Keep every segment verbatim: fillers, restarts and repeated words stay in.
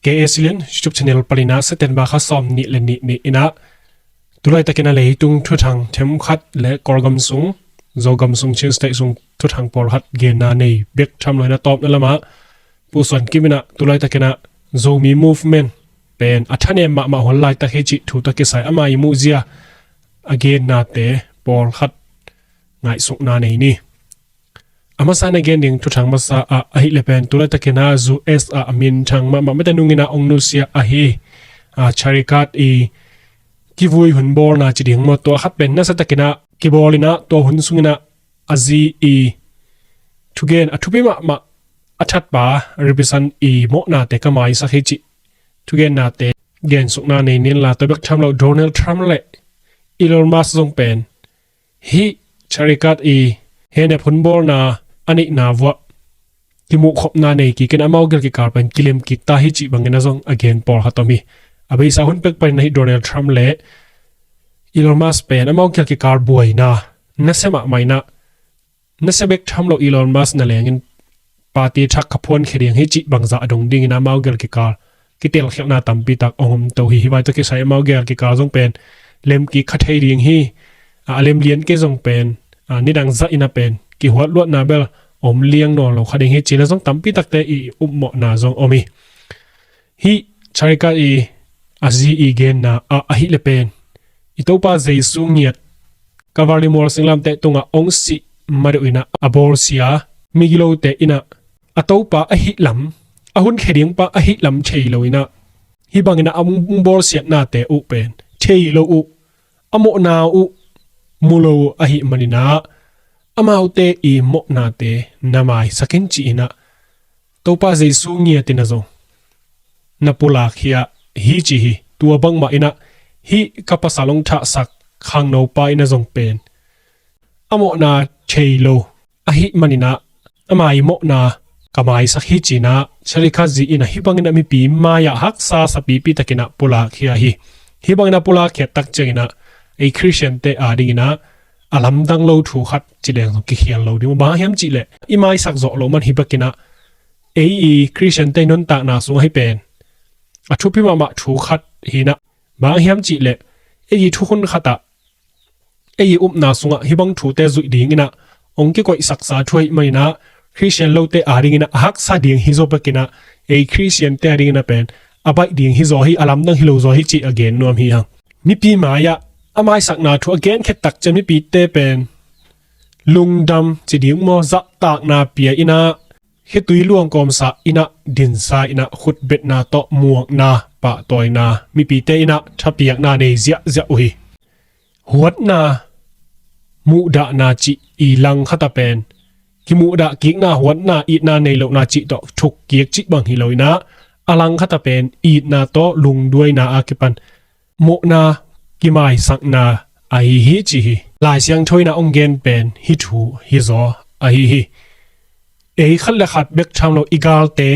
K A Silin YouTube channel panin ah September kha sawm nih le nih ni-in ah, tulaitakin ah leitung thuthang themkhat le Kawlgam sung, Zogam sung, Chin State sung thuthang pawlkhat genna nei bek tham loin ah, tawpna lamah Pu Suan Kim in ah tulaitakin ah Zomi Movement pen a thanem mahmah hun laitak hi cih thu tawh kisai ama ii muhzia a gennate pawlkhat ngaihsutna nei ni. A masa-in a gen ding thuthang masa ah ahih leh pen, tulaitakin ah U S ah a minthang mahmah mite nungin ah hong nusia ahi, a, Charikat ii kivui hun bawlna ci ding maw, tua khat pen nasiatakin ah kibawl in ah, tua hun sungin ah a zi ii thugen a thupi mahmah a thatpa Ribisan ii mawhnate ka maisak hi cih thugennate gensukna nei ni. La, tua bek tham lo, Donald Trump le Elon Musk zong pen hih Charikat ii henep hun bawlna a neihna vuah kimuhkhopna nei kikin, amau gel kikal pen kilem kik ta hi cih bangin ah zong a gen pawlkhat om hi. A beisa hun pek panin ah hih Donald Trump le Elon Musk pen amau gel kikal buaina nasia mahmah in ah, nasia bek tham lo Elon Musk na lengin party thak ka phuankhia ding hi cih bangzah a dong dingin ah amau gel kikal kitelkhialhna tampi tak hong om to hi. Hih vai tawh kisai amau gel kikal zong pen lemkik kha thei ding hi. A, a lem lian kei zong pen, a, nidang zah in ah pen kihuat luatna bel om liang nawn lo kha ding hi, ci-in ah zong tampi takte ii upmawhna zong om hi. Hih Charikat ii a zi ii genna ah ahih leh pen, i Topa Jesu ngiat Calvary mual singlamteh tungah hong sih ma deuh in ah a bawlsia migilote in ah a Topa ahih lam, a hunkhia dingpa ahih lam thei lo in ah, hih bangin ah a hong bawlsiatnate uh pen thei lo uh, a mawhna uh mu lo uh ahih manin ah, amaute ii mawhnate na maisak in, ci-in ah Topa Jesu ngiatin ah zong na pulakkhia hi, ci hi. Tua bangmah in ah hih ka pasal hong thahsak khangnopa in ah zong pen a mawhna thei lo ahih manin ah ama ii mawhna ka maisak hi, ci-in ah Charikat zi in ah hih bangin ah mipi mai-ah haksa sapipi takin ah pulakkhia hi. Hih bangin ah pulakkhiat tak ciangin ah ei Khristiante adingin ah a lamdang lo thu khat ci leng zong kikhial lo ding uh. Bang hang hiam cih leh, i maisak zawh loh man hi bekin ah ei ii Khristiante nuntakna sungah hih pen a thupi mahmah thu khat hi in ah, bang hang hiam cih leh ei ii thukhun khat ah, ei ii upna sungah hih bang thute zuih dingin ah hong kikoihsaksa thu ahih manin ah Khristian lote adingin ah a haksa ding hi zaw bekin ah ei Khristiante adingin ah pen a baih ding hi zaw hi, a lamdang hi lo zaw hi cih a gen nuam hi hang. Mipi mai-ah a maisakna thu a genkhiat tak ciang mipite pen lungdam ci ding maw, zahtakna pia in ah, khitui luang kawmsa in ah dinsa in ah khutbetna tawh muakna, pahtawina, mipite in ah thapiakna nei ziahziah uh hi. Huatna, muhdahna cih ii lang khat ah pen kimuhdah kikna, huatna, itna nei lohna cih tawh thuk kik cih bang hi lo in ah, a lang khat ah pen itna tawh lungduaina a kipan mawhna kimaisakna ahi hi, ci hi. Lai Siangtho in ah hong gen pen hih thu hi zaw ahi hi. Ei khat le khat bek tham lo, i galte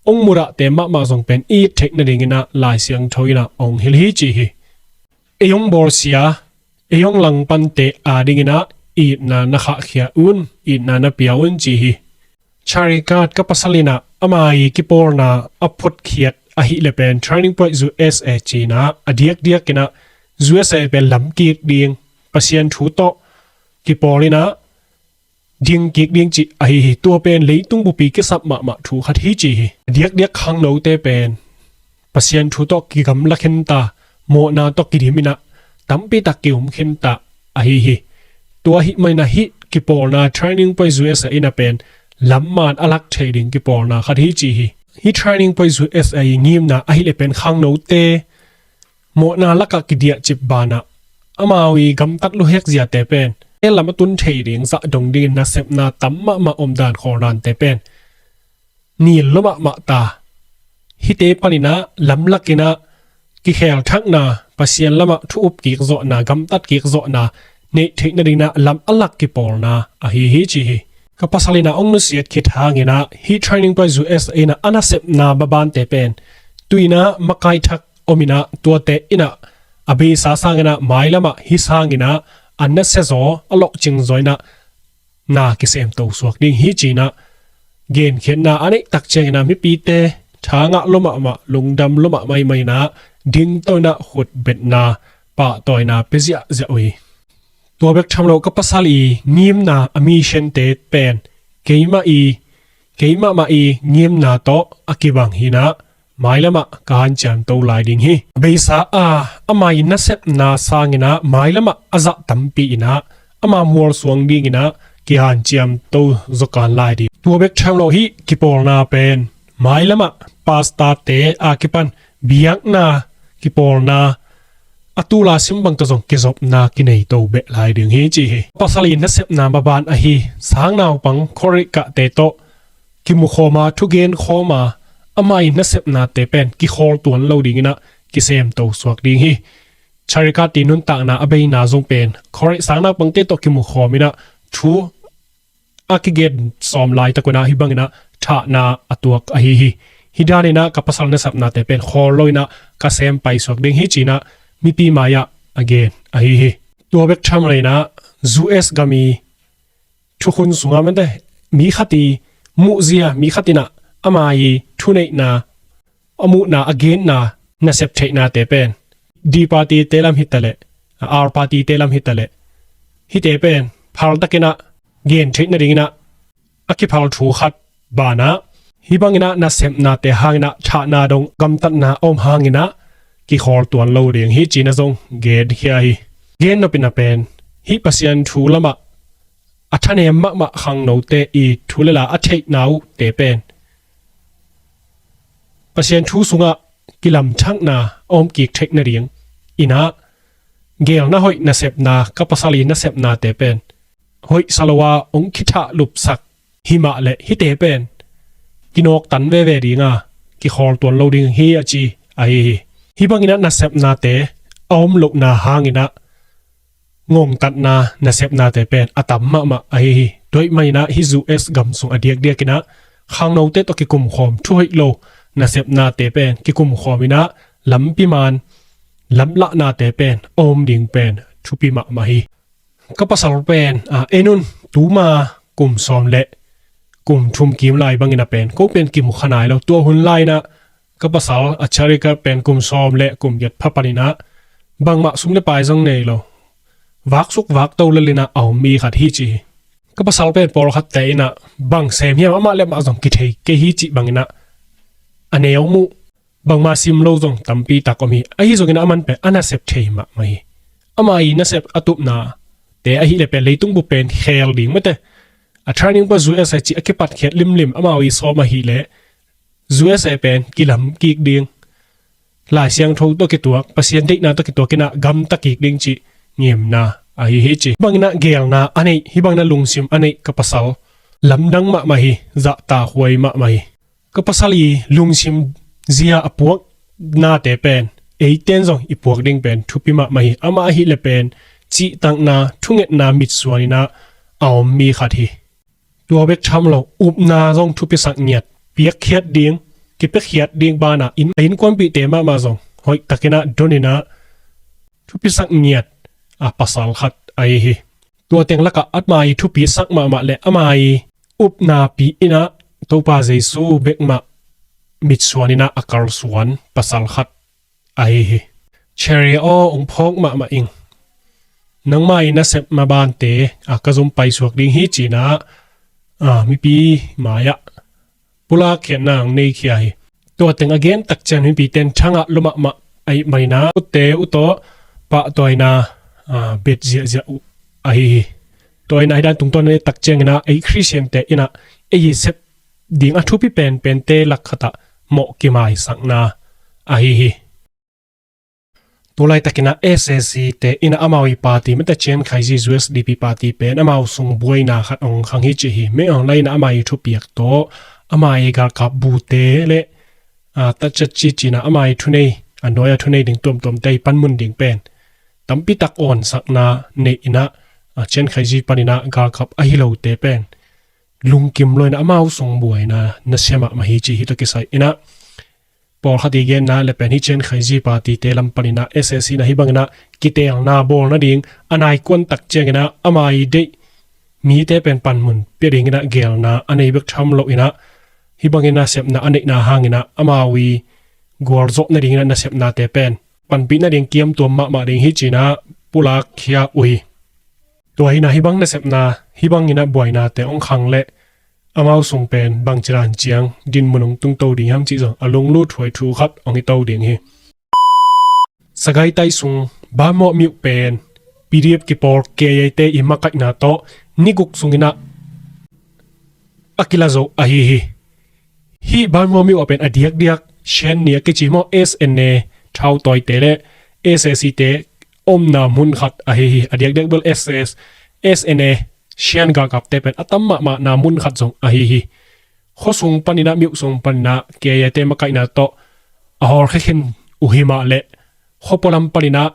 hong mudahte mahmah zong pen i it theih nadingin ah Lai Siangtho in ah hong hilh hi, ci hi. Ei hong bawlsia, ei hong langpante adingin ah itna na khahkhia un, itna na pia un, ci hi. Charikat ka pasal in ah ama ii kipawlna a phutkhiat ahih leh pen Turning Point U S A ci-in ah a diakdiakin ah U S A pen lam kik ding, Pasian thu tawh kipawl in ah ding kik ding cih ahi hi. Tua pen leitung bupi kisap mahmah thu khat hi, ci hi. A diakdiak khangnote pen Pasian thu tawh kigamla khinta, mawhna tawh kidim in ah tampi tak ki-um khinta ahi hi. Tua ahih manin ah hih kipawlna Turning Point U S A in ah pen lamman a lak thei ding kipawlna khat hi, ci hi. Hih Turning Point U S A ii ngimna ahih leh pen khangnote mawhna lakah kidiahcip banah amau ii gamtat luhek ziate pen hell lam a tun thei ding zah dong dingin nasepna tam mahmah, omdan khawldante pen nil lua mahmah ta. Hihte panin ah lamlak in ah kikhelthakna, Pasian lamah thu up kik zawhna, gamtat kik zawhna neih theih nadingin ah lam a lak kipawlna ahi hi, ci hi. Ka pasal in ah hong nusiat khit hangin ah hih Turning Point U S A in ah a nasepna babante pen tu-in ah makai thak om in ah, tuate in ah a beisa sangin ah mailam ah hih sangin ah a nasia zaw, a lawhcing zaw in ah na kisemto suak ding hi, ci-in ah genkhiatna a neih tak ciangin ah mipite tha ngah lua mahmah, lungdam lua mahmah ahih manin ah dingto in ah khutbetna, pahtawina pia ziahziah uh hi. Tua bek tham lo, ka pasal i ngimna, a mission te pen keimah i, keimahmah i ngimna tawh a kibang hi in ah, mailam ah ka hanciamto lai ding hi. A beisa a, ama i nasepna sangin ah mailam ah a zah tampi in ah, ama mualsuang dingin ah kihanciamto zaw kan lai ding. Tua bek tham lo, hih kipawlna pen mailam ah pastor-te a kipan biakna, kipawlna, a tul a sim bang tawh zong kizopna kineito beh lai ding hi, ci hi. Pasal i nasepna maban ahi sangnaupang Kawrikahte tawh kimukhawm a, thugen khawm a, ama i nasepnate pen kikhawl tuan lo dingin ah kisemto suak ding hi. Charikati nuntakna a beina zong pen Kawrikah sangnaupangte tawh kimukhawm in ah thu a kigen sawm laitak un ah hih bangin ah thahna a tuak ahi hi. Hih danin ah ka pasal nasepnate pen khawl lo in ah ka sem paisuak ding hi, ci in ah mipi mai-ah a gen ahi hi. Tua bek tham lo in ah U S gam i thukhun sungah mante, mi khat i muhzia, mi khat in ah ama i thuneihna, a muhna, a genna, nasep theihnate pen D party-te lam hi taleh, R party-te lam hi taleh, hihte pen phaltakin ah gen theih nadingin ah a kiphal thu khat banah, hih bangin ah nasepnate hangin ah thahna dong gamtatna a om hangin ah kikhawl tuan lo ding hi, ci in ah zong genkhia hi. Gen nopna pen hih Pasian thu lamah a thanem mahmah khangnote i thu le la a theihna uhte pen Pasian thu sungah kilamthakna a om kik theih nadingin ah, gelna hoih nasepna, ka pasal i nasepnate pen hoih sa lo a hong kithah lupsak hi mah leh, hihte pen kinawktan veve ding a, kikhawl tuan lo ding hi, a ci ahi hi. Hih bangin ah nasepnate a om lohna hangin ah ngongtatna, nasepnate pen a tam mahmah ahi hi. Tua ahih manin ah hih U S gam sung a diakdiakin ah khangnote tawh kikumkhawm, thuhoih lo nasepnate pen kikumkhawm in ah lampi man lamlahnate pen a om ding pen thupi mahmah hi. Ka pasal pen, a, en un, tuma kum sawm le kum thum kim lai bangin ah pen ko pen kimu kha nai lo. Tua hun lai-in ah ka pasal a Charikah pen kum sawm le kum giat pha panin ah bangmah sum le pai zong nei lo, vaksuk vakto lel in ah a om mi khat hi, ci hi. Ka pasal pen pawlkhatte in ah bang sem hiam, amah le amah zong kithei kei hi, cih bangin ah a neu muh, bangmah sim lo zong tampi tak om hi. Ahi zongin ah aman pen a nasep thei mahmah hi. Ama i nasep a tupnate ahih leh pen leitung bup pen khel ding mate, a training pa U S A cih a kipatkhiat limlim, amau i sawm ahih leh U S A pen kilam kik ding, Lai Siangtho tawh kituak, Pasian deihna tawh kituak in ah gamta kik ding cih ngimna ahi hi, ci. Hih bangin ah gelna a neih, hih bangin ah lungsim a neih ka pasal lamdang mahmah hi, zahtakhuai mahmah hi. Ka pasal i lungsim zia a puaknate pen eite'n zong i puak ding pen thupi mahmah hi. Amah ahih leh pen cihtakna, thungetna mitsuan in ah a om mi khat hi. Tua bek tham lo, upna zong thupisak ngiat, piakkhiat ding, kipiakkhiat ding banah inn, a innkuanpihte mahmah zong hoihtakin ah don in ah thupisak ngiat a pasal khat ahi hi. Tua teng lakah ama i thupisak mahmah le ama i upnapi in ah Topa Jesu bek mah mitsuan in ah a kalsuan pasal khat ahi hi. Cherry aw, hong phawk mahmah ing. Nangma i nasep mabante, a, ka zum paisuak ding hi, ci-in ah, a, mipi mai-ah pulak khiatna hong nei khia hi. Tua teng a gen tak ciang mipite'n thangah lua mahmah ahih manin ah, ute uh tawh pahtawina, a, bet ziahziah uh ahi hi. Tua in ah hih dan tungtawn a et tak ciangin ah ei Khristiante in ah ei i sep ding a thupi penpente lak khat ah mawh kimaisakna ahi hi. Tu laitakin ah S A C te in ah amau i party, mate, Chiang Kai-shek U S D P party pen amau sung buaina khat hong khang hi, ci hi. Min Aung Hlaing in ah ama i thupiak tawh, ama i galkap bute le, a, tatchat ci-in ah ama i thunei, a, nuai-a thunei ding tuamtuamte i panmun ding pen tampi tak awnsakna nei in ah, a, Chiang Kai-shek panin ah galkap ahi lote pen lungkim lo in ah amau sung buaina nasia mahmah hi, ci hi. Tua kisai in ah pawlkhat i genna le pen hih Chiang Kai-shek partyte lam panin ah S A C in ah hih bangin ah kiteelna bawl nading a nai kuan tak ciangin ah ama i deih mite pen panmun pia dingin ah gelna a nei bek tham lo in ah Hih bangin nasepna a neihna hangin ah amau i gualzawh nadingin ah nasepnate pen panpih nading kiamtuam mahmah ding hi ci-in ah pulak khia uh hi. Tua hi-in ah hih bang nasepna, hih bangin ah buainate hong khang leh amau sung pen bangci dan ciang dinmun hong tungto ding hiam cih zong a lunglut huai thu khat hong hi to ding hi. Sagaing tai sung Banmawh Myoh pen P D F kipawl K I A te i makaihna tawh ni guk sungin ah a kila zo ahi hi. Hih Banmawh Myoh ah pen a diakdiak Shan Ni a kici maw, S N A thautawite le S A C te omna mun khat ahi hi. A diakdiak bel S S, S N A Shan galkapte pen a tam mahmahna mun khat zong ahi hi. Khua sung panin ah, myoh sung panin ah K I A te makaihna tawh a hawlkhia khin uh hi mah leh, khuapua lam panin ah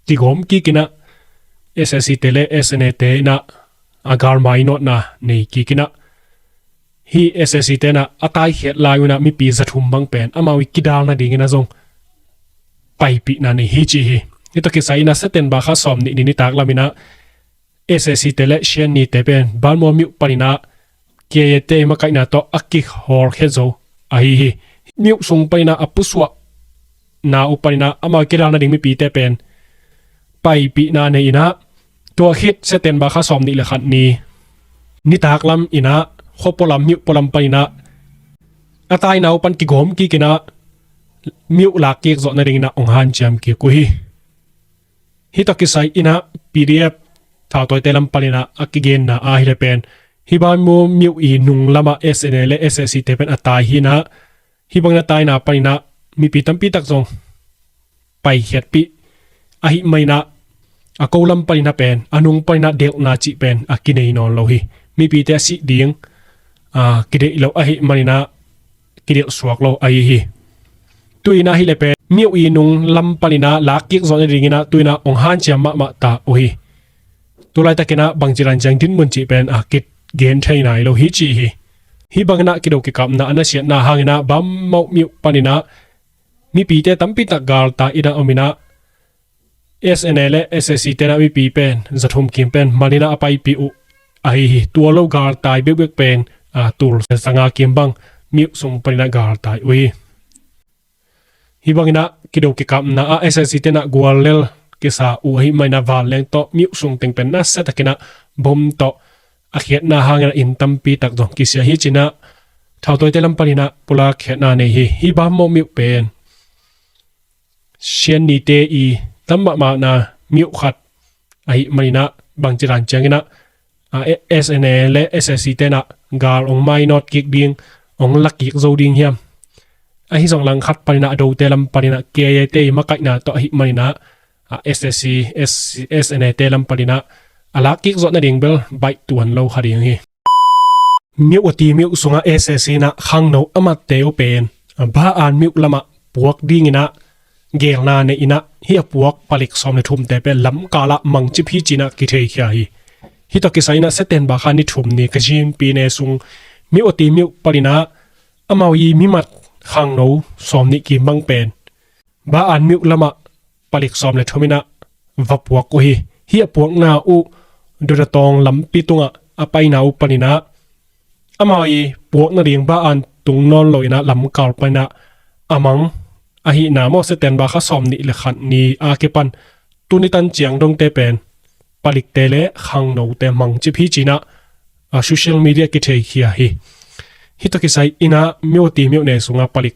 kigawm kik in ah S A C te le S N A te in ah a gal mainawtna nei kik in ah, hih S A C te in ah a taikhiat lai un ah mipi za thum bang pen amau i kidal nadingin ah zong paipihna nei hi ci hi. Hih tawh kisai in ah September kha sawm nih ni nitak lam in ah S A C te le Shan Ni te pen Banmawh Myoh panin ah K I A te makaihna tawh a kihawlkhia zo ahi hi. Myoh sung panin ah a pusuahna uh panin ah amau kidal nading mipite pen paipihna nei in ah, tua khit September kha sawm nih le khat ni nitak lam in ah khuapua lam, myoh pua lam panin ah a taina uh pan kigawm kik in ah myoh lak kik zawh nadingin ah hong hanciam kik uh hi. Hih tawh kisai in ah P D F thautawite lam panin ah a kigenna ahih leh pen, hih Banmawh Myoh i nung lamah S N A le S A C te pen a tai hi-in ah, hih bangin a taina panin ah mipi tampi tak zong paikhiatpih ahih manin ah, a ko lam panin ah pen, a nung panin ah delhna cih pen a kinei nawn lo hi. Mipite a sih ding a kideih lo ahih manin ah kidelh suak lo ahi hi. Tu-in ah hi leh pen myoh i nung lam panin ah lak kik zawh nadingin ah tu-in ah hong hanciam mahmah ta uh hi. Tu laitakin ah bangci dan ciang dinmun cih pen a kigen thei nai lo hi ci hi. Hih bangin ah kido kikapna a nasiatna hangin ah Banmawh Myoh panin ah mipite tampi tak galtai in ah om in ah, S N A le S A C te in ah mipi pen za thum kim pen mal in ah a paipih uh ahi hi. Tua lo galtai bekbek pen a, tul za nga kim bang myoh sung panin ah galtai uh hi. Hih bangin ah kido kikapna ah S A C te in ah guallel kisa uh ahih manin ah vanleng tawh myoh sung teng pen nasia takin ah bom tawh a khiatna hangin ah inn tampi tak zong kisia hi ci-in ah thautawite lam panin ah pulak khiatna nei hi. Hih Banmawh Myoh pen Shan Ni te i tam mahmahna myoh khat ahih manin ah bangci dan ciangin ah, a, S N A le S A C te in ah gal hong mainawt kik ding, hong lak kik zo ding hiam? Ahi zong langkhat panin ah a dote lam panin ah K I A te i makaihna tawh ahih manin ah, a, S A C, S, S N A te lam panin ah a lak kik zawh nading bel baih tuan lo kha ding hi. Myoh a ti myoh sungah S A C in ah khangno a matte uh pen Ba-an myoh lamah puak dingin ah geelna nei in ah, hih a puak palik sawm le thumte pen lamkal ah mangcip hi ci-in ah kitheikhia hi. Hih tawh kisai in ah September kha ni thum ni Kayin pyine sung myoh a ti myoh panin ah amau i mimat khangno sawm nih kim bang pen Ba-an myoh lamah palik sawm le thum in ah va puak uh hi. Hih a puakna uh Dodatong lampi tungah a paina uh panin ah amau i puak nading Ba-an tung nawn lo in ah lamkal panin ah a mang ahihna maw, September kha sawm nih le khat ni a kipan tuni tan ciang dongte pen palikte le khangnote mangcip hi ci-in ah, a, social media kitheikhia hi. Hih tawh kisai in ah myoh a ti myoh ne sungah palik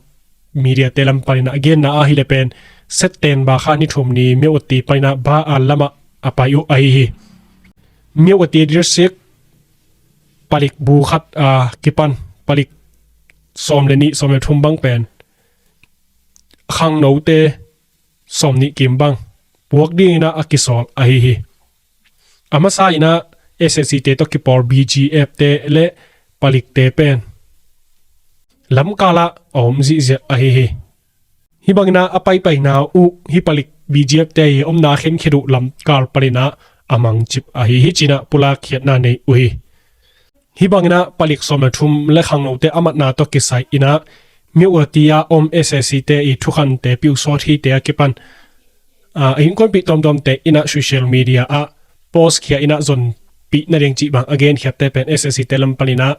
mediate lam panin ah a genna ahih leh pen September kha ni thum ni myoh a ti panin ah Ba-an lamah a pai uh ahi hi. Myoh a ti district palik bu khat a kipan palik sawm le nih sawm le thum bang pen khangnote sawm nih kim bang puak dingin ah a kisawl ahi hi. A masa in ah S A C te tawh kipawl B G F te le palikte pen lamkal ah a om zihziah ahi hi. Hih bangin ah a paipaina uh hih palik B G F te i omna khenkhet uh lamkal panin ah a mangcip ahi hi ci-in ah pulak khiatna nei uh hi. Hih bangin ah palik sawm le thum le khangnote a matna tawh kisai in ah myoh a ti a om S A C te i thukhante piusawt hite a kipan, a, innkuanpih tuamtuamte in ah social media ah post khia in ah zonpih nading cih bang a genkhiatte pen S A C te lam panin ah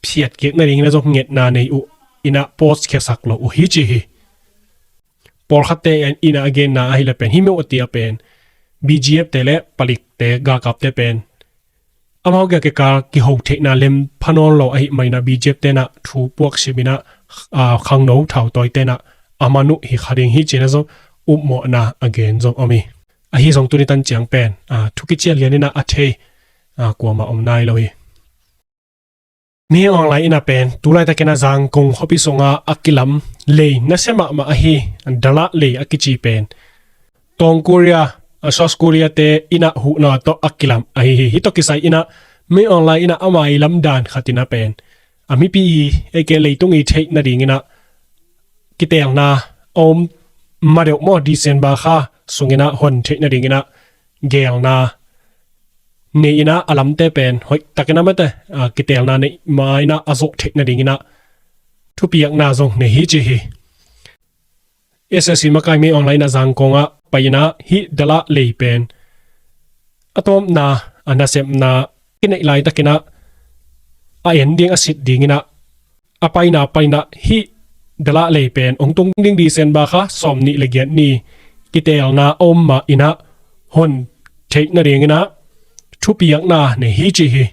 phiatkik nadingin ah zong ngetna nei uh in ah post khiasak lo uh hi ci hi. Pawlkhatte in ah a genna ahih leh pen hih meuh a ti a pen B G F te le palikte galkapte pen amau kia kikal kiho theihna lem pha nawn lo ahih manin ah B G F te in ah thu puaksim in ah, aa, khangno thautawite in ah a man uh hi kha ding hi ci-in ah zong upmawhna a gen zong om hi. Ahi zong tuni tan ciang pen, aa, thu kician lian in ah a thei, aa, kuamah om nai lo hi. Min Aung Hlaing in ah pen tu laitakin ah Zangkong khuapi sungah a kilam lei nasia mahmah ahi Dalat lei a kici pen Tawng Korea, a, South Korea te in ah huhna tawh a kilam ahi hi. Hih tawh kisai in ah Min Aung Hlaing in ah ama ii lamdan khat in ah pen a mipi ii, ei ke leitung ii theih nading in ah kiteelna a om ma deuh maw, December kha sung in ah hon theih nading in ah geelna nei in ah a lamte pen hoih takin ah mate, a, kiteelna neih ma in ah a zawh theih nading in ah thupiakna zong nei hi ci hi. S S C makai Min Aung Hlaing in ah Zangkong ah pai in ah hih Dalat lei pen a tawpna, a nasepna kineih laitakin ah a en ding, a sit ding in ah a paina panin ah hih Dalat lei pen hong tung ding December kha sawmnih le giat ni kiteelna a om ma in ah hon theih nading in ah thupiakna nei hi ci hi.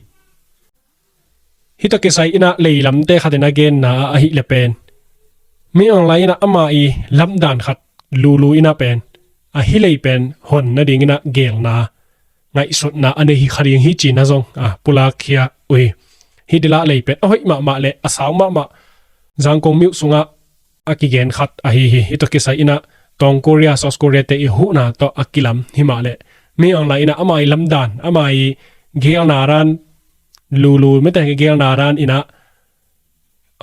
Hih tawh kisai in ah lei lamte khat in a genna ah ahih leh pen Min Aung Hlaing in ah ama ii lamdan khat lulu in ah pen a hih lei pen hon nading in ah geelna ngaihsutna a nei hi kha ding hi ci-in ah zong, a, pulakkhia uh hi. Hih Dalat lei pen a hoih mahmah le a sau mahmah Zangkong myo sungah a kigen khat ahi hi. Hih tawh kisai in ah Tawng Korea, South Korea te ii huhna tawh a kilam hi mah leh Min Aung Hlaing in ah ama ii lamdan, ama ii geelna dan, lulu mite geelna dan in ah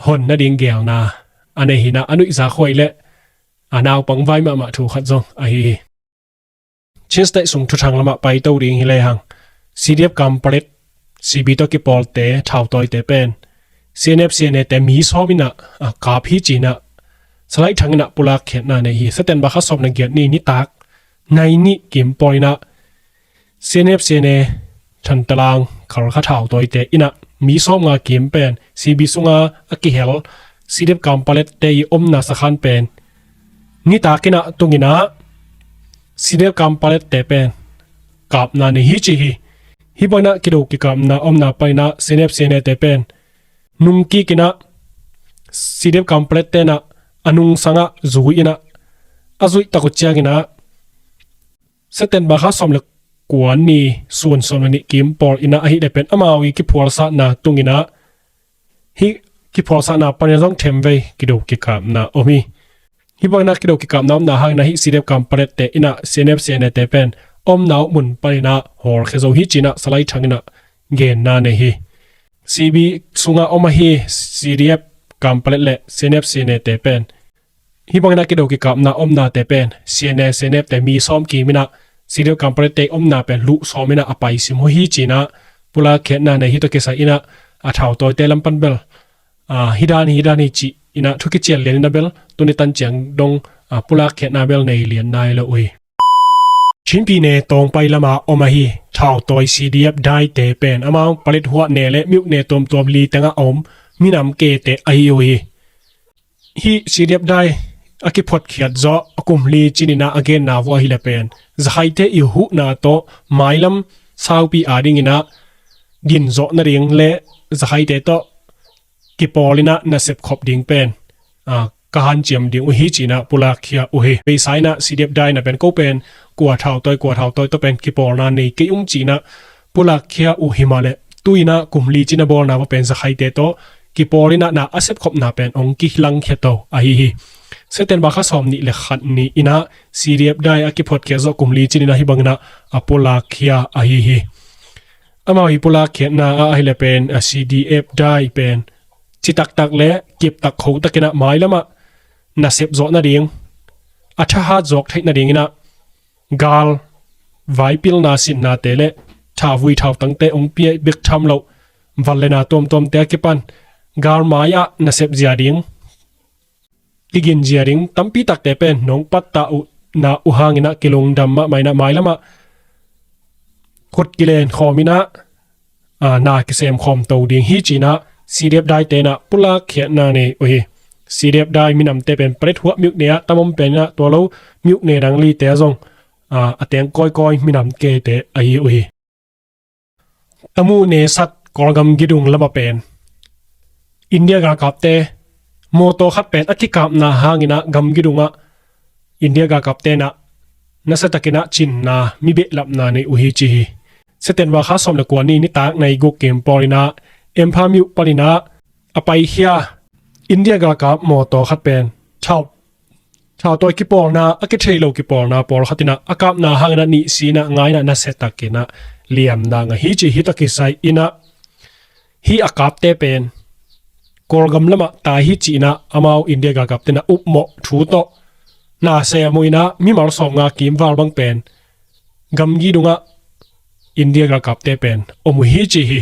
hon nading geelna a nei hi-in ah a nuihzak huai le a naupang vai mahmah thu khat zong ahi hi. Chin State sung thuthang lamah paito ding hi lehang, C D F Kanpalet, C B tawh kipawlte thautawite pen C N F C N A te mi sawm in ah, a, kap hi ci-in ah Salai Thang in ah pulakkhiatna nei hi. September kha sawm le giat ni nitak nai nih kim pawl in ah C N F C N A Thantalang Khalkha thautawite in ah mi sawmnga kim pen C B sunga a kihel C D F Kanpalet te ii omna sakhan pen nitak in ah tung in ah C D F Kanpalet te pen kapna nei hi ci hi. Hih bangin ah kido kikapna omna panin ah C N F C N A te pen nungkik in ah C D F Kanpalet te in ah a nungsangah zui in ah a zuih tak uh ciangin ah September kha sawm le kua ni sun sawm le nih kim pawl in ah ahih leh pen amau ii kiphualsatna tung in ah hih kiphualsatna panin ah zong themvei kido kikapna om hi. Hih bangin ah kido kikapna omna hangin ah hih C D F Kanpalet te in ah C N F C N A te pen omna uh mun panin ah hawlkhia zo hi ci-in ah Salai Thang in ah genna nei hi. C B sungah om ahi C D F Kanpalet le C N F C N A te pen hih bangin ah kido kikapna omnate pen C N A C N F te mi sawm kim in ah C D F Kanpalet te omna pen luh sawm in ah a paisim uh hi ci-in ah pulakkhiatna nei. Hih tawh kisai in ah a thautawite lam pan bel, a, hih dan hi, hih dan hi ci-in ah thu kician lian in ah bel tuni tan ciang dong, a, pulakkhiatna bel nei lian nai lo uh hi. Chin pyine Tawngpai lamah om ahi thautawi C D F daite pen amau Paletwa ne le Myo ne tuamtuam li tengah a om minam kete ahi uh hi. Hih C D F dai a kiphuatkhiat zawh a kum li cin in ah a genna uh ahih leh pen Zakhaite ii huhna tawh mailam saupi ading in ah gin zawh nading le Zakhaite tawh kipawl in ah nasep khop ding pen, a, ka hanciam ding uh hi ci-in ah pulakkhia uh hi. Beisa in ah C D F dai in ah pen ko pen kua thautawi, kua thautawi tawh pen kipawlna nei kei ung ci-in ah pulakkhia uh hi mah leh tu in ah kum li cin a bawlna uh pen Zakhaite tawh kipawl in ah na a sepkhopna pen hong kilangkhia to ahi hi. September kha sawm nih le khat ni in ah C D F dai a kiphuatkhiat zawh kum li cin in ah hih bangin ah a pulakkhia ahi hi. Amau ii pulakkhiatna ah ahih leh pen, a, C D F dai pen citaktak le kiptak khotakin ah mailamah nasep zawh nading, a thahat zawk theih nading in ah gal vaipilna sinnate le thavui thautangte hong pia ih bek tham loh, van le na tuamtuamte a kipan gal mai-ah nasep zia ding, kigin zia ding tampi takte pen nong pattah uh na uh hangin ah kilungdam mahmah in ah mailamah khut kilen khawm in ah, a, na kisem khawm to ding hi ci-in ah C D F daite in ah pulakkhiatna nei uh hi. C D F dai minamte pen Paletwa myone ah tam om pen inah tua lo myone dang lite ah zong a teng kawikawi minam kete ahi uh hi. Tamu nesat Kawlgam gidung lamah pen India galkapte mawtaw khat pen a kikapna hangin ah gamgi dungah India galkapte inah nasiatakin ah cinna mi behlapna nei uh hi ci hi. September kha sawm le kua ni nitak nai guk kim pawl inah Imphal myo panin ah a paikhia India galkap mawtaw khat pen thau thautawi kipawlna a kithei lo kipawlna pawlkhat inah a kapna hangin ah nihsi inah nga inah nasiatakin ah liamna ngah hi ci hi. Tua kisai inah hih a kapte pen Kawlgam lamah tai hi ci inah amau India galkapte inah upmawh thu tawh na sem uh inah mimal sawmnga kim val bang pen gamgi dungah India galkapte pen om uh hi ci hi.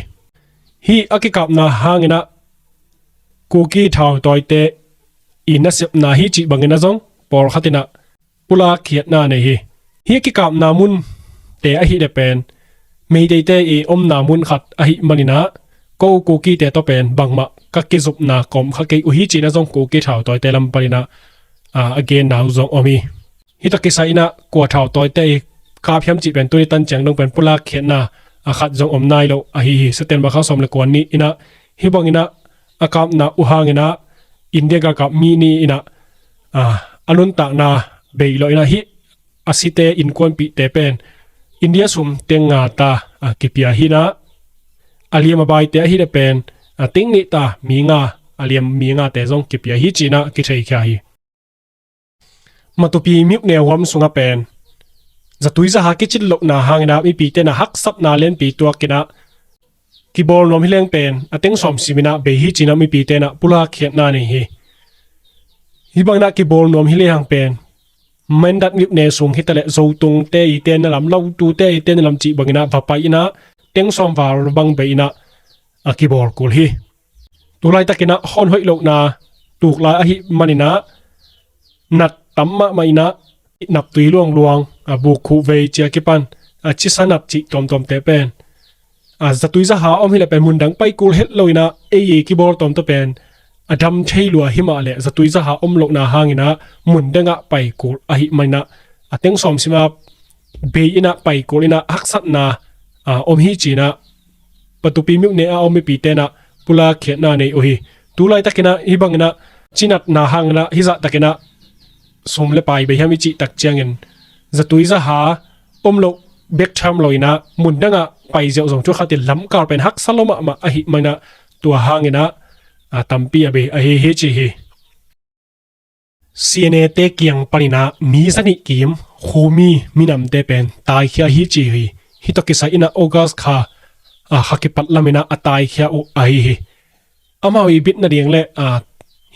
Hih a kikapna hangin ah Kuki thautawite i nasepna hi cih bangin ah zong pawlkhat inah pulak khiatna nei hi. Hih a kikapna munte ahih le pen Meiteite i omna mun khat ahih manin ah ko Kukite tawh pen bangmah ka kizopna ka om kha kei uh hi ci inah zong Kuki thautawite lam panin ah a genna uh zong om hi. Hih tawh kisai inah kua thautawite i kap hiam cih pen tuni tan ciang dong pen pulak khiatna a khat zong om nai lo ahi hi. September kha sawm le kua ni inah hih bangin ah a kapna uh hangin ah India galkap mi ni inah a nuntakna bei lo inah hih a site innkuanpihte pen India sum teng nga ta a kipia hi inah a liam a baite ahih le pen a teng nih ta mi nga a liam mi ngate zong kipia hi ci inah kitheikhia hi. Matupi myone huam sungah pen zatui zaha kicin lohna hangin ah mipite inah haksatna lianpi tuak inah kibawl nuam hi leng pen a teng sawm sim inah bei hi ci inah mipite inah pulak khiatna nei hi. Hih bangin ah kibawl nuam hi lehang pen Mindat myone sung hi taleh Zotungte i tenna lam, Lotute i tenna lam cih bangin ah va pai inah teng sawm val bang bei inah a kibawl kul hi. Tulaitakin ah hon hoih lohna tuklai ahih manin ah nat tam mahmah inah naptui luangluang a buk khuh vei cia kipan a cisa nat cih tuamtuamte pen a zatui zaha om hi le pen mundang pai kul het lo inah ei i kibawl tuamtuam pen a dam thei lua hi mah le zatui zaha om lohna hangin ah mundang ah pai kul ahih manin ah a teng sawm sim a bei inah pai kul inah haksatna a om hi ci inah Matupi myone a om mipite inah pulak khiatna nei uh hi. Tulaitakin ah hih bangin ah cinatna hangin ah hih zahtakin ah sum le pai bei hiam i cih tak ciangin zatui zaha om loh bek tham lo inah mundang ah pai ziauh zong thu khat in lamkal pen haksa lo mahmah ahih manin ah tua hangin ah a tampi a bei ahi hi ci hi. C N A te kiang panin ah mi zanih kim Khumi minamte pen taikhia hi ci hi. Hih tawh kisai inah August kha a kha kipat lam inah a taikhia uh ahi hi. Amau i bit nading le a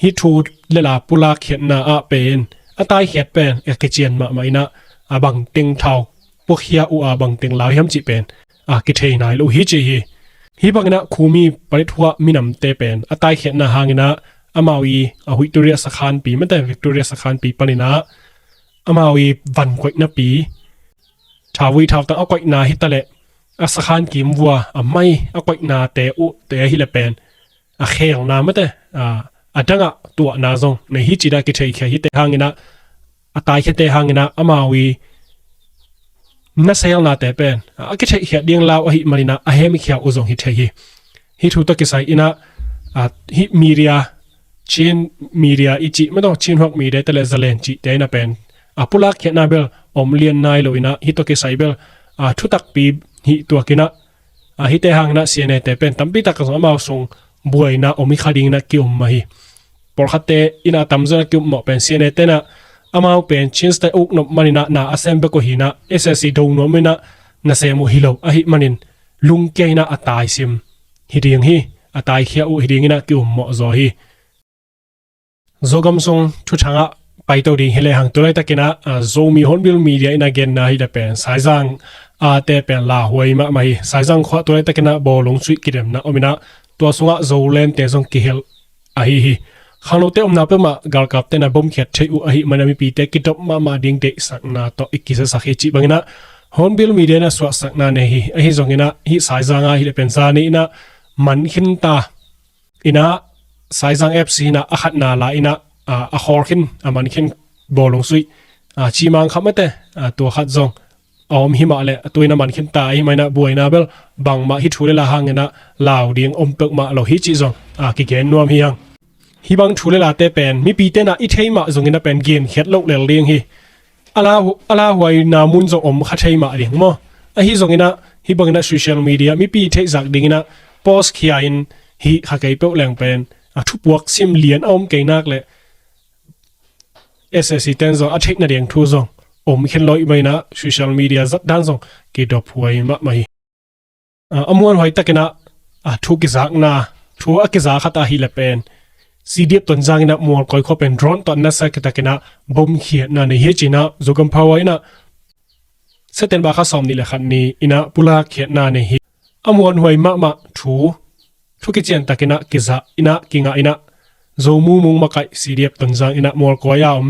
hih thu le la pulak khiatna ah pen a taikhiat pen a kician mahmah inah a bangteng thau puakhia uh a bangteng lau hiam cih pen a kithei nai lo hi ci hi. Hih bangin ah Khumi Paletwa minamte pen a taikhiatna hangin ah amau i a Victoria sakhanpi mate Victoria sakhanpi panin ah amau i van koihnapi thavui thautang a koihna hi taleh a sakhan kimvua a mai a koihnate uhte hi le pen a khelna mate a dangah tuahna zong nei hi ci inah kitheikhia hi. Te hangin ah a taikhiate hangin ah amau i naselnate pen a kitheihkhiat ding lau ahih manin ah a hemkhia uh zong hi thei hi. Hih thu tawh kisai inah hih media Chin media i cih mah tawh Chin Huak media te le Zalen cihte inah pen a pulak khiatna bel om lian nai lo inah hih tawh kisai bel a thutakpi hih tuak inah a hihte hangin ah C N A te pen tampi tak zong amau sung buaina om hi kha ding inah ki-um mah hi. Pawlkhatte inah a tamzaw inah ki-um mawh pen C N A te inah amau pen Chin State uk nop manin ah na a sem bek uh hi inah S S C do nuam inah na sem uh hi lo ahih manin lungkia inah a taisim hi ding hi. A taikhia uh hi ding inah ki-um mawh zaw hi. Zogam sung thuthang ah paito ding hi lehang tulaitakin ah Zomi Hornbill Media inah genna hi le pen Saizang a te pen lauhuai mahmah hi. Saizang khua tulaitakin ah bawlung suih kidemna om inah tua sungah Zolente zong kihel ahi hi. Khangnote omna peuhmah galkapte inah bomkhiat thei uh ahih manin ah mipite kidop mahmah ding deihsakna tawh i kizasak hi cih bangin ah Hornbill Media inah suahsakna nei hi. Ahi zongin ah hih Saizang ah hi le pen zani inah man khinta inah Saizang F C inah a khatna la inah a, a khawl khin a man khin bawlung suih a, cimang khat mate a, tua khat zong a om himah le a tuina man khin ta ahimahina buaina bel bangmah hi thu le la hanginah lau ding om peuhmah lo hi cih zong a, kigen nuam hi hang. Hih bang thu le late pen mipi tenah i thei mah zongin a pen genkhiat loh lel ding hi. A lauhuaina mun zong om kha thei mah ding maw? Ahi zonginah hih banginah social media mipi theihzak dinginah post khia in hih kha kei peuh leng pen a thupuak sim lian a om kei nak le S S C ten zong a theihna ding thu zong om khin lo ahimahina social media zat dan zong kidop huai mahmah hi. A muanhuai takinah a thu kizakna thu a kiza khat ahi le pen C D F Tonzang inah Mualkoi khua pen drone tawh nasa kitakinah bom khiatna nei hi cinah Zogam Power inah September kha sawm nih le khat ni inah pulak khiatna nei hi. A muanhuai mahmah thu thu kician takinah kizah inah kingah inah Zo Mu Mung makaih C D F Tonzang inah Mualkoi a om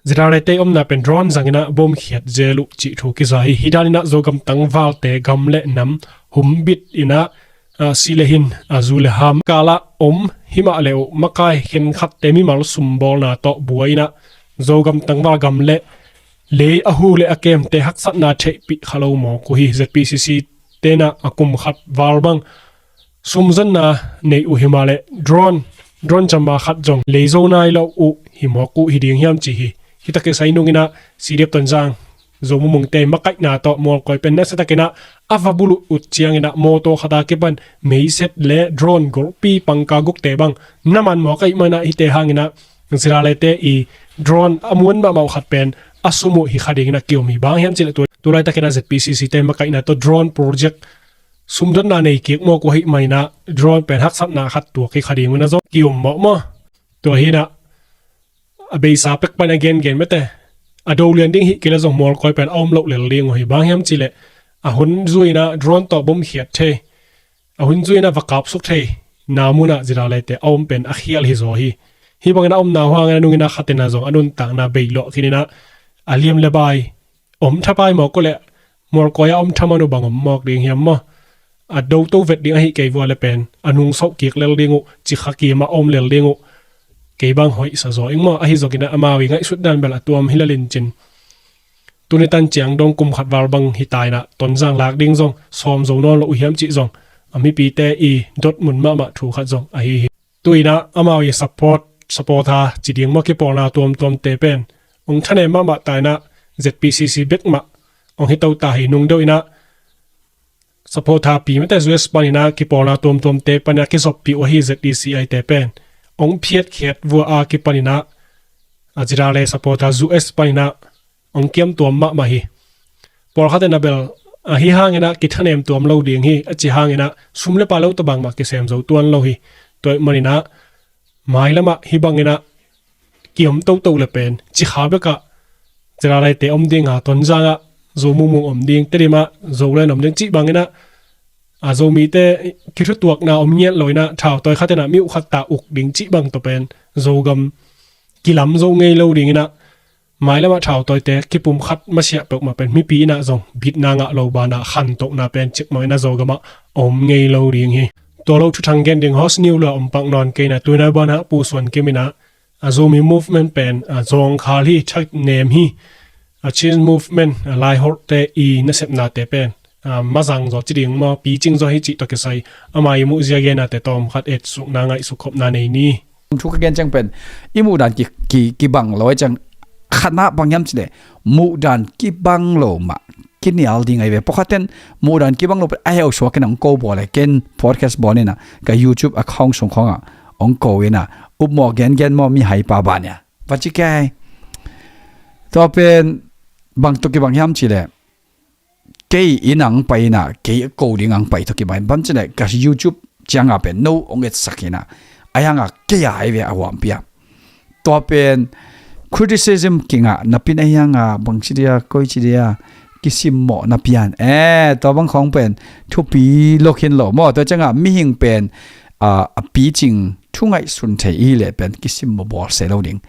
Zirale te omna pen drone zanginah bom khiat zel uh cih thu kiza hi. Hih daninah Zogam tangvalte gam le nam humbit inah a, si le hin a, zu le ham kalah om himah le uh makai khenkhatte mimal sumbawlna tawh bua inah Zogam tangval gam le lei a hu le a kemte haksatna theihpih kha lo mawk uh hi. Z P C C tenah a kum khat val bang sumzonna nei uh himah le drone drone cama khat zong leizo nai lo uh hi mawk uh hi ding hiam ci hi. Hita kisai nunginah C D F Tonzang Zo Mu Mungte makaihna tawh Mualkoi pen nasa takinah a va buluh ut cianginah mawtaw khata kipan meiset le drone golpi pangka gukte bang na man mawk ahihmanah hite hanginah Zirale te i drone a muan mahmah uh khat pen a sum uh hi kha dinginah kiom hi bang hiam cileh tu, tulaitakinah Z P C C te makaihna tawh drone project sumdonna nei kik mawk uh ahihmanah drone pen haksatna khat tuak hi kha dinginah zong kiom mawk maw? Tua hinah a beisa pek pan a gengen mete a do lian ding hih kila zong Mualkoi pen a om loh lel ding uh hi bang hiam cileh a hun zuinah drone tawh bom khiat thei a hun zuinah va kapsuk thei na munah Zirale te a om pen a khial hi zaw hi. Hih bangin a omna huangin a nungin a khatina zong a nuntakna beilawh khininah a liam le bai om thapai mawk uh le Mualkoi a om thaman uh bang om mawk ding hiam maw? A doto vet ding ahi kei vua le pen a nungsoh kik lel ding uh cikha kima a om lel ding uh kei bang hoihsa zaw ing maw? Ahi zokinah amau i ngaihsut dan bel a tuam hi lalincin tuni tan ciang dong kum khat val bang hi tainah Tonzang lak ding zong sawm zo nawn lo uh hiam cih zong a mipite i dot mun mahmah thu khat zong ahi hi. Tuinah amau i support supporter ci ding maw kipawlna tuamtuamte pen hong thanem mahmah tainah Z P C C bek mah hong hi to ta hi. Nungdeuh inah supporter pi mete U S paninah kipawlna tuamtuamte paninah kizoppih uh ahi Z D C I te pen hong phiatkhiat vua a kipaninah a Zirale supporter U S paninah hong kiam tuam mahmah hi. Pawlkhat in a bel ahi hanginah kithanem tuam lo ding hi a ci hanginah sum le pai lo tabang mah kisem zo tuan lo hi. Tua ahih maninah mailamah hih banginah kiom toto le pen cikha bekah Zirale te om dinga Tonzangah Zo Mu Mung om ding, Tedim ah Zo Len om ding cih banginah a Zomite kithutuakna om ngiat loinah thautawi khatinah mi uh khat ta uk ding cih bang tawh pen Zogam kilam zo ngei lo dinginah mailamah thautawite kipum khat masiah peuhmah pen mipi inah zong bitna ngah lo banah khantohna pen cikmah inah Zogamah om ngei lo ding hi. Tua lo thuthang gen ding host niu lua om pak nawn keinah tuinah banah pusuan kiminah a Zomi movement pen a zawngkhal hi, thanem hi, a change movement a laiholhte i nasepnate pen a mazang zaw ci ding maw picing zaw hi cih tawh kisai ama i muhzia genate tawm khat etsukna ngaihsuk khopna nei ni. Thu ka gen ciang pen i muhdan ki, ki, kibang lo ai ciang khatna bang hiam cileh muhdan kibang lo mah kinial ding ai ve. Pawkhaten muhdan kibang lo pen a heusuak in a hong ko bawl e. Ken podcast bawl ina ka YouTube account sung khawngah hong ko ina upmawh gengen maw mi haipa bania va ci kei. Tua pen bang tawh kibang hiam cileh kei in ang pai ina kei a ko ding ang pai tawh kibang bang cileh ka YouTube cianga pen no hong etsak ina a hianga kei a ai ve a huampia. Tua pen criticism kingah napin a hianga bang ci dia koi ci dia kisimmawh napian e tua bang khawng pen thupi lo khin lo maw? Tua cianga mihing pen a picing thu ngaihsun thei i leh pen kisimmawh bawl se lo ding.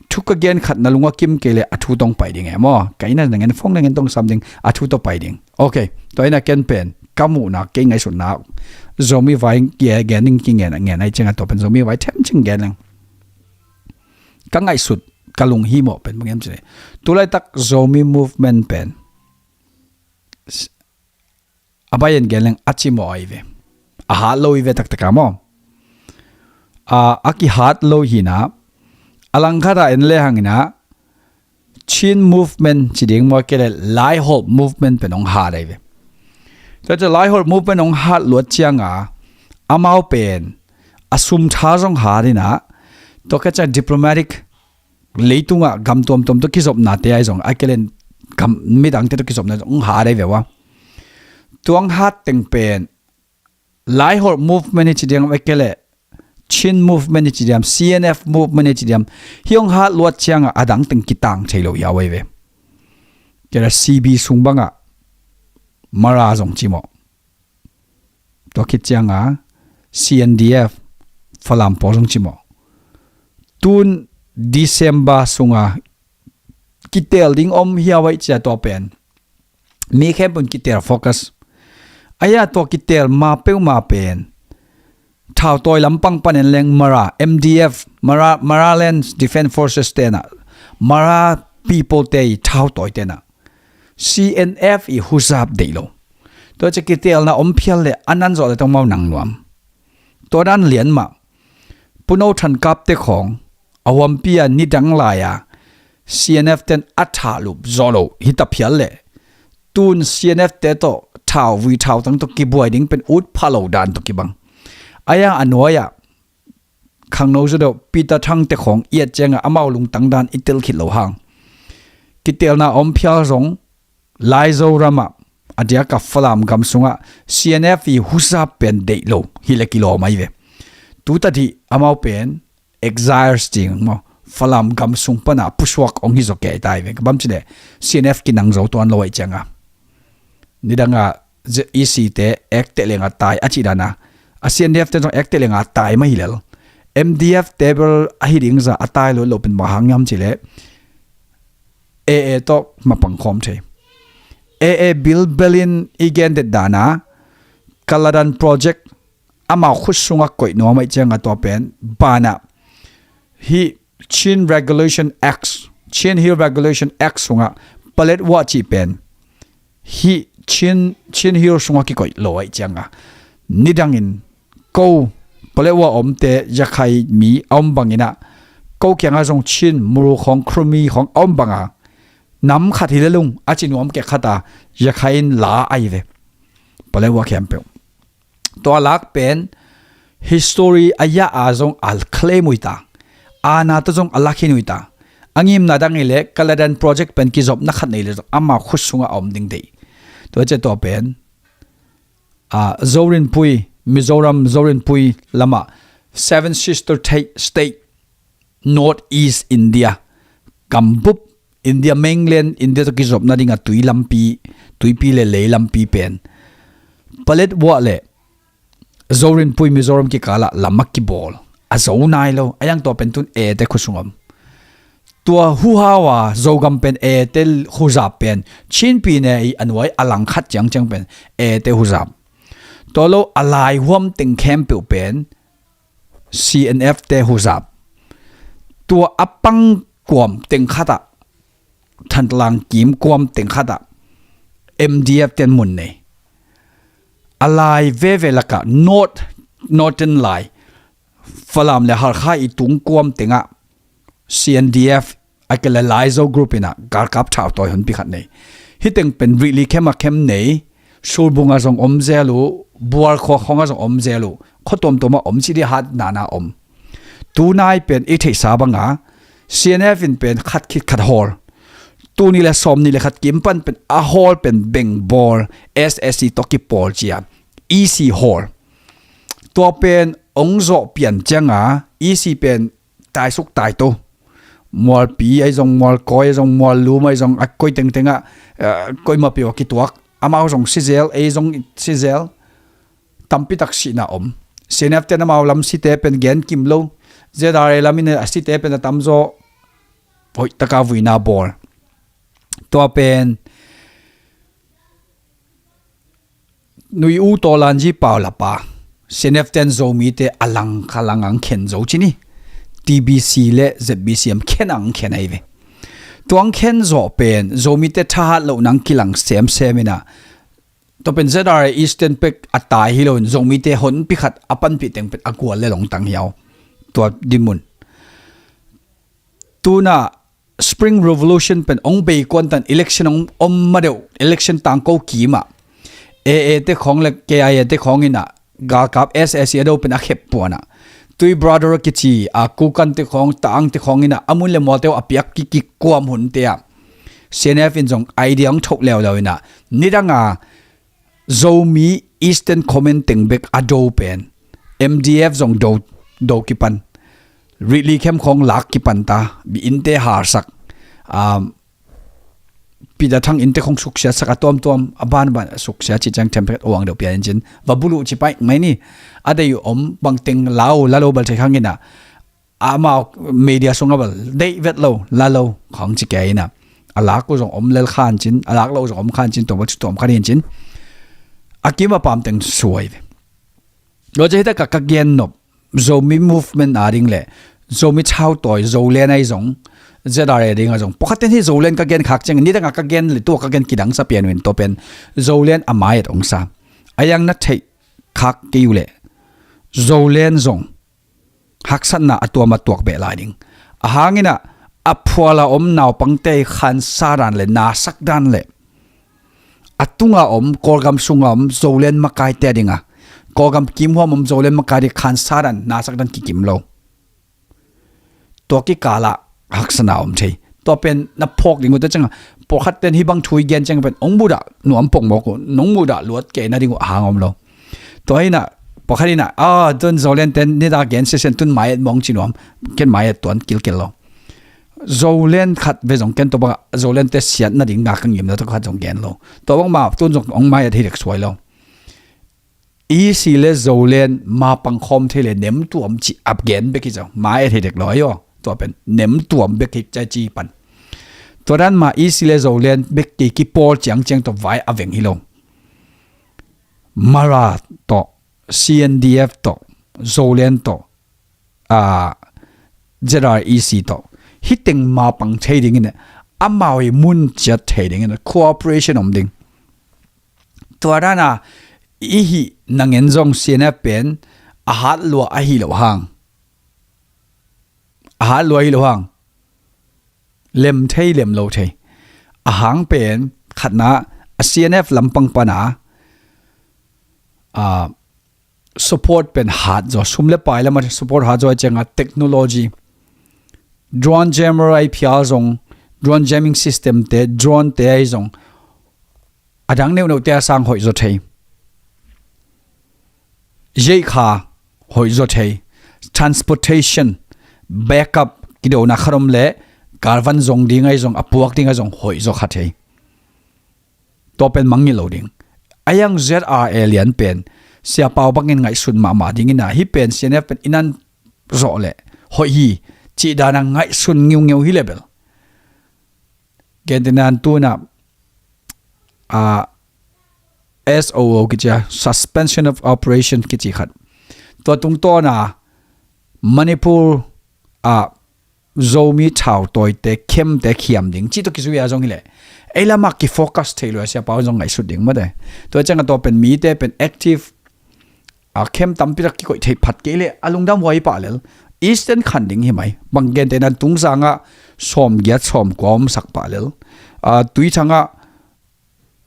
Thu ka gen khat na lunga kim kei leh a thu tawh pai ding e maw? Ka ina na ngen fong na ngen tong sam ding a thu tawh pai ding. Ok, tua ina ken pen ka muhna, kei ngaihsutna, Zomi vai gen, gen ning, kingen, ngen ai cianga tua pen Zomi vai themcing gen leng ka ngaihsut, ka lunghimawh pen bang hiam cih leh, tulaitak Zomi movement pen a bai en gen leng a cimawh ahi ve. A hat lo hi ve taktak a maw. A, a kihat lo hi na, a langkhat a en le hang ina, Chin movement ci ding maw, kei le Laiholh movement pen hong hat ahi ve. Tua ciang Laiholh movement hong hat luat cianga, amau pen a sum tha zong hat ina, tua ka ciang diplomatic, leitungah gam tuamtuam tawh kizopnate ahi zong, a kei le gam midangte tawh kizopna zong hat ahi ve ua. Tuang hat teng pen Laiholh movement hi ci diam, a kei le Chin movement hi ci diam, C N F movement hi ci diam, hi hong hat luat cianga a dang teng kitang thei lo hi a wei ve. Kei le C B sung bangah Mara zong cimawh. Tua khit cianga C N D F Falam pawl zong cimawh. Tun December sunga kitel ding om hi a wei cia tua pen. Mi khempeuh in kitel focus. Aia tua kitel ma peuhmah pen thautawi lampang panin leng Mara, M D F, Mara, Maraland Defense Forces tena, Mara people te i thautawi tena, C N F i huzap deih lo. Tua cia kitelna om phial le a nan zawh le tong mau nang nuam. Tua dan lian mah. Puno thankap te khawng a huampi a nidang lai a C N F ten a thahlup zawh lo hi ta phial le, tun C N F te tawh thau vui thau tang tawh kibuai ding pen ut pha lo dan tawh kibang. Aia a nuai ah khangno zaw deuh Peter Thang te khawng i et cianga amau lungtang dan i tel khit lo hang. Kitelna om phial zong Laizo ramah a diaka Falam gam sungah C N F i huzap pen deih lo hi le kilawm ahi ve. Tuta dih amau pen exiles ding maw, Falam gam sung pana pusuak ong hi zaw kei tai ve. Ka bam ci le C N F kinang zo tuan lo ahi cianga. Nidanga E C te ekte lenga tai a ci dana, a C N D F te zong ekte lenga tai mah hi lel. M D F te bel ahi ding za a tai lo lo pen bang hang hiam ci le A A tawh mapang khawm thei. A A bilbelin i gen det dana, Kaladan project amau khut sunga koih nuam ahi cianga tua pen bana hi Chin Regulation Act, Chin Hill Regulation Act sunga Paletwa cih pen hi Chin, Chin Hill sunga kikoih lo ahi cianga, nidangin ko Paletwa omte, Yakhai mi a om bangina, ko kianga zong Chin, Muru khawng, Khurumi khawng a om banga, nam khat hi le lung a ci nuam kek khata Yakhai in la ahi ve. Paletwa khempeuh tua lak pen history a yah a zong a claim uh hi ta, a na tawh zong a lak hi uh hi ta. A ngimna dang hi le Kaladan project pen kizopna khat nei le zong amau khut sunga a om ding deih. Tua cia tua pen, a, Zorinpui, Mizoram Zorinpui lamah Seven Sister State, North East India, kambup India mainland, India tawh kizopna dinga tui lampi, tuipi le lei lampi pen Paletwa le Zorinpui Mizoram kikalah lam a kibawl a zo nai lo. A yang tua pen tun A A te khut sung om. Tua huhau a Zogam pen A A te huzap pen Chinpi ne i a nuai a langkhat ciangciang pen A A te huzap. Tua lo a laihuam teng khempeuh pen C N F te huzap. Tua a pang kuam teng khatah, Thantlang kim kuam teng khatah M D F ten mun nei. A lai veve lakah North, Northern lai, Falam le Halkha i tung kuam tengah C N D F a kei le Laizo group inah galkap thau tawi honpi khat nei. Hiteng pen Rihli khem a khem nei, Sulbung a zong om zel uh, Bual khua khawng a zong om zel uh, khua tuamtuam a om ci di hat nana om. Tunai pen i theihsa banga C N F in pen khat khit khat hawl. Tuni le sawm ni le khat kim pan pen a hawl pen bengbawl S S C tawh kipawl cia E C hawl. Tua pen ong zawh pian cianga E C pen taisuk taito. Mualpi ahi zong, Mualkawi ahi zong, Muallum ahi zong, a koi tengtengah, eh, koima peuh a kituak. Amau zong sizel, ei zong sizel. Tampitak sihna om. C N F ten amau lam site pen gen kim lo. Z R A lam in a site pen a tamzaw hoih taka vuina bawl. Tua pen Nui U Tawlanji Paulapa, C N F ten Zomite a langkha lang ang khen zo ci ni. T B C le Z B C M khen ang khen ahi ve. Tuang khen zawh pen Zomite thahat loh nang kilang semsem ina. Tua pen Z R A Eastern pek a tai hi loin Zomite honpi khat a panpih teng pen a gual le longtang hiau. Tua dinmun. Tuna Spring Revolution pen ong bei kuantan election ong om ma deuh, election tangko kima. A A te khong le K I A te khong ina galkap S A C a do pen a khep puana. Tui brother kici a kukan te khong, taang te khong ina a mun le mual te a piak kikik kuam hun te a. C N F in zong idea ong thok leuleu ina. Nidanga Zomi Eastern Command teng bek a do pen M D F zong do, do kipan. Ritli khem khong lak kipan ta, bi innte harsak. Um, pida thang innte khong suksiatsak a tuamtuam, a banban suksiat ci ciang thempek uang deuh pian in cin. Va bulu ci paih mai ni, a dei uh om bangteng lau, la lo bal thei khang ina. Amau media sunga bal, deih vet lo, la lo, khong ci kei ina. A lak uh zong om lel khan cin, a lak lo zong om khan cin, tua bal cu tuam khan in cin. A kim a pam teng suai ve. Lo ci hita ka, ka gen nop, Zomi movement a ding le, Zomi thautawi, Zolen ai zong, Z R A ding a zong. Pakhat ten hi Zolen ka gen khak ciang, nidanga ka gen le tua ka gen kidang sa pian win to pen, Zolen a mai et ong sa. A yang na theih khak kei uh le, Zolen zong, haksatna a tuam a tuak beh lai ding. A hangina, a phuala om naupangte khansa dan le, nasak dan le. A tunga om, Kawlgam sunga om, Zolen makaite dinga. Kawlgam kimhuam om, Zolen makaite khansa dan, nasak dan kikim lo. Tua kikala haksana om thei. Tua pen na phawk ding uh te cianga, pawlkhat ten hi bang thu i gen cianga pen, ong mudah nuam pongmawk uh, nong mudah luat kei na ding uh a hang om lo. Tua hina, pawlkhat hina, a, tun Zolen ten nida gen sesen tun mai et mong ci nuam, ken mai et tuan kilkel lo. Zolen khat ve zong ken tua banga, Zolen te siat na ding nga ka ngimna tua khat zong gen lo. Tua bang ma, tun zong ong mai et hi dek suai lo. E C le Zolen ma pangkhawm thei le nem tuam ci ap gen bek hi zong. Ma et hi dek lo ayo. Tua pen nem tuam bek hi cai ci pan. Tua dan ma E C le Zolen bek ki kipawl ciang ciang tua vai a veng hi lo. Mara tawh, C N D F tawh, Zolen tawh, a, Z R E C tawh. Hi teng ma pang thei dingin amau i mun ciat thei dingin cooperation om ding. Tua dana i hih nangen zong C N F pen a hat lua ahi lo hang. A hat lua ahi lo hang. Lem thei, lem lo thei. A hang pen khatna a C N F lampang pana a support pen hat zaw, sum le pai lama support hat zaw a cianga technology. Drone jammer ai phial zong, drone jamming system te, drone te ai zong. A dang neuh neuh te a sang hoih zaw thei. Zeih kha hoih zaw thei. Transportation, backup, kidona khat om le, galvan zong ding ai zong, a puak ding ai zong, hoih zaw kha thei. Tua pen mangngilh lo ding. A yang Z R A lian pen, Sia Pau bangin ngaihsun mahmah dingin a, hi pen C N F pen inan zawh le, hoih hi, cih dana ngaihsun ngiungeu hi le bel. Gentinan tuna, a, S O O kicia, Suspension of Operation kici khat. Tua tungtawna, Manipur, a, Zomi thau tawite, khemte khiam ding. Cih tawh kizui a zong hileh. Ei lamah kifocus thei lua, Sia Pau zong ngaihsut ding mate. Tua ciangah tua pen mite pen active, a khem tampi tak kikoih thei phat kei leh. A lungdam huai pah lel. Eastern khan ding hi mai. Bang gentehna tungzangah sawmgiat sawmkua omsak pah lel. A, Tuithangah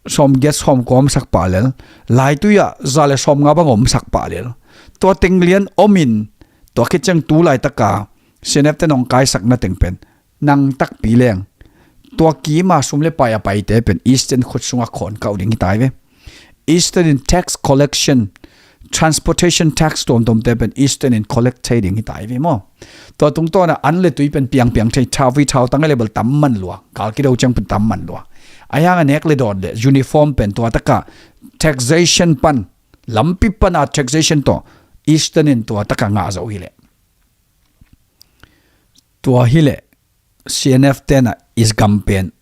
sawmgiat sawmkua omsak pah lel. Laitui ah za le sawmnga bang omsak pah lel. Tua teng lian omin, tua khit ciang tu laitaka C N F te nong kaisakna teng pen nang takpi leng. Tua kima sum le pai a paite pen Eastern khut sungah khawn kau ding hi tai ve. Eastern in tax collection, transportation tax tuamtuamte pen Eastern in collect thei ding hi tai ve maw. Tua tungtawna an le tui pen piangpiang thei, thauvui thautang a level tam man lua, kal kido ciang pen tam man lua. A hiang a nek le dawt le uniform pen tua taka taxation pan, lampi pana taxation tawh Eastern in tua taka ngah zo hileh. Tua hileh C N F tena East gam pen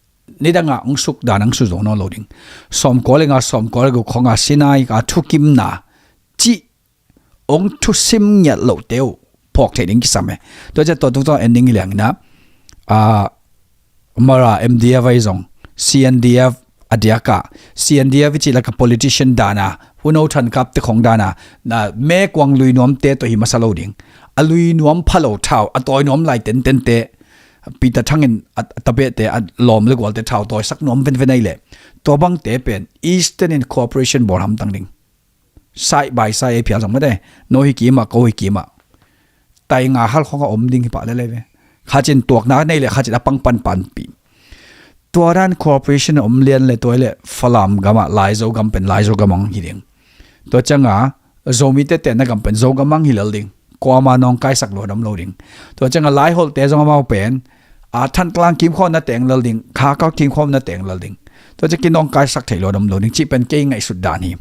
nidanga hong suk dan hong su zo nawn lo ding. Sawmkua le nga, sawmkua le guk khonga Sinai a thukimna cih hong thusim ngiat lohte uh phawk theih ding kisam e. Tua ciah tua tungtawn en ding hi liangin ah, ah, Mara M D F ahi zong, C N D F a diakah, C N D F i cih laka politician dana, huno thankapte khong dana, na mekuang lui nuamte tawh hi masa lo ding. A lui nuam pha lo thau, a tawi nuam lai tentente, Peter Thang in a, a tabehte, a lawm le gualte thau tawisak nuam venven ahi leh, tua bangte pen Eastern in cooperation bawl hamtang ding. Side by side ei phial zong mate, no hi kimah, ko hi kimah. Tai nga hal khong a om ding hi pah lele ve. Khat in tuakna nei le khat in a pang pan panpih. Tua dan cooperation a om lian le tua le Falam gamah Laizo gam pen Laizo gam ang hi ding. Tua cianga Zomite tenna gam pen Zo gam ang hi lel ding. Kuama nawngkaisak lua dom lo ding. Tua cianga Laiholhte zong amau pen a Thantlang kimkhawm na teng lel ding, Khakau kimkhawm na teng lel ding. Tua ciang kinawngkaisak thei lua dom lo ding cih pen kei ngaihsut dan hi.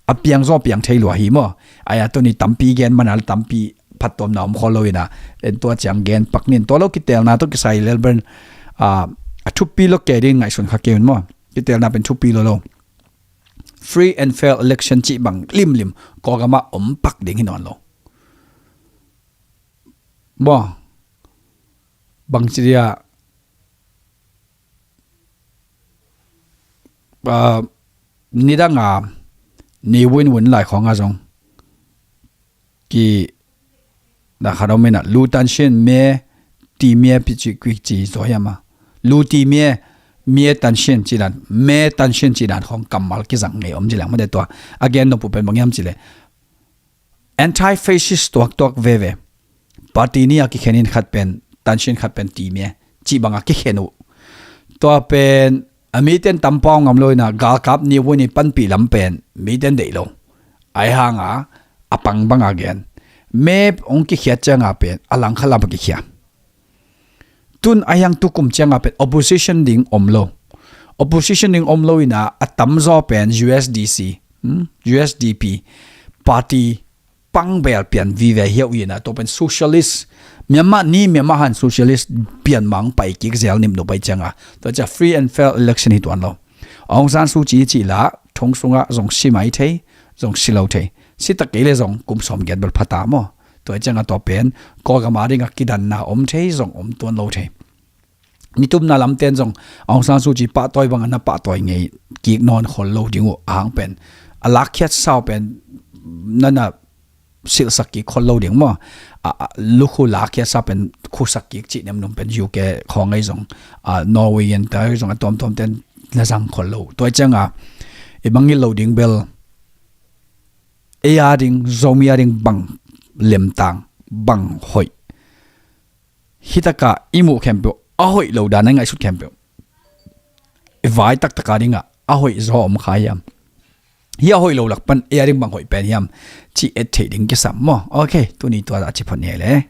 A piang zaw piang thei lua hi maw. Aia tuni tampi gen mana le tampi phattuamna om khol lo ina, en tua ciang gen pak nin tua lo kitelna tawh kisai lel pen, ah, a thupi lo kei ding ngaihsun kha kei un maw. Kitelna pen thupi lo lo. Free and fair election cih bang limlim Kawlgamah om pak ding hi nawn lo. Maw, bang ci dia, ah, nidanga ni win win lai khonga zong ki na khat om ina, lu tanshin me ti me pi ci, ki ci zaw hiam a. Lu ti me, me tanshin ci dan, me tanshin ci dan khong kammal kizang ngei om ci leng mate tua. Again, no pu pen bang hiam ci le. Anti-fascist tuaktuak veve. Party ni a kikhen in khat pen, tanshin khat pen ti me. Cih banga kikhen uh. Tua pen, a miten tampau ngam lo ina, galkap ni win i panpih lam pen, miten deih lo. Ai hanga, a pang banga gen. Me hong kikhiat cianga pen, a langkhat lam a kikhia. Tun a hiang tukum cianga pen, opposition ding om lo. Opposition ding om lo ina, a tamzaw pen, U S D C, hmm? U S D P, party, pang bel pian vive hiau ina, tua pen socialist, Myanmar ni Myanmar han socialist pian mang pai kik zel nim no pai cianga. Tua cia free and fair election hi tuan lo. Aung San Suu Kyi cih la, thong sunga zong si mai thei, zong si lo thei. Si tak kei le zong kum sawm giat bel phata maw. Tua cianga tua pen, Kawlgam a dinga kidanna om thei, zong om tuan lo thei. Nitumna lamten zong Aung San Suu Kyi pahtawi banga na pahtawi ngei kik nawn khol lo ding uh a hang pen. A lakkhiat sau pen nana silhsak kik khol lo ding maw. A, a, lukhu lakkhiat sau pen khusak kik cih nemnum pen U K khawng ei zong, a, Norway in ta zong a tuamtuamten na zang khol lo. Tua cianga i bangin lo ding bel ei a ding, Zomi a ding bang lemtang, bang hoih. Hitaka i muh khempeuh a hoih lo dan a ngaihsut khempeuh i vai taktaka dinga a hoih zaw om kha hiam? Hi a hoih lo lak pan ei a ding bang hoih pen hiam? Ci et theih ding kisam maw. Ok, tuni tua a ci phot ni le.